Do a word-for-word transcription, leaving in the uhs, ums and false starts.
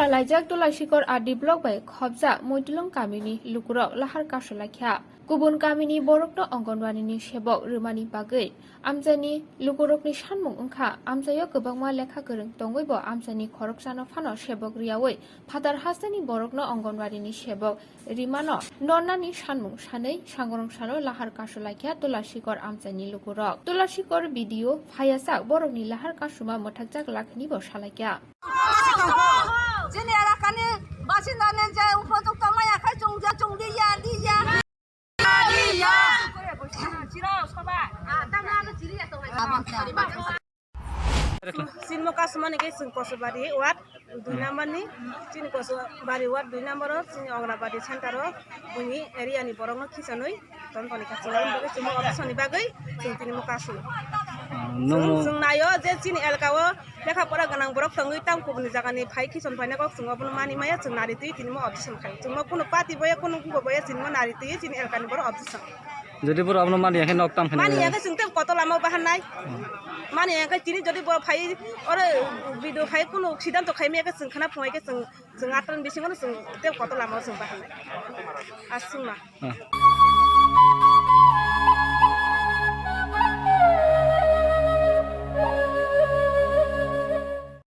Laijak Tulasikor R D block bai khobjak Moitulung kamini lukurok lahar kasu laikha. Kubun kamini borokno Anganwadi ni sebok rwmani bagwi amchaini lukurokni sanmung wngkha. Amchaio kwbangma lekha kwrwng tongwibo amchaini khoroksano phano sebok rwyawi phatar hasteni borokno Anganwadi ni sebok rimano nornani sanmung sanwi sangrong salo lahar kasu laikha Tulasikor amchaini lukurok. Tulasikor B D O phaiyasak borokni lahar kasuma mwthakjak lakhinibo salaikha. Chini elakani basindani je upojukto maya khai chungja chungdi ya di ya. Chini mo kasumani ke chwng Kosubari ward dui number ni, chini Kosubari ward dui number o, chini Anganwadi center o, buini area ni borok no khisanwi ton toni kha, chwng aboni bagwi chwng mo audition ni bagwi chwng tini mo kasung. Ah, chwng, nwng chwng naio je chini elka o lekha pora gwnang borok tongwi tang kubuni jaga ni phai khisan phaina kok chwng obono mani maya chwng nari twi tini mo audition khai. Chwng mo kunu party boya kunu wngbo boya chini mo nari twi chini elka ni borok audition. Jodi borok abono mani yakhe nok tam khe mani yakhe chwng tei koto lama bahan nai. Mani yakhe tini jodi bo phai oro video phai kunu siddhanto khai maya khe chwng khana phungai khe chwng chwng atron bisingo chwng tei koto lama chwng bahan nai. Aswngma. Ah.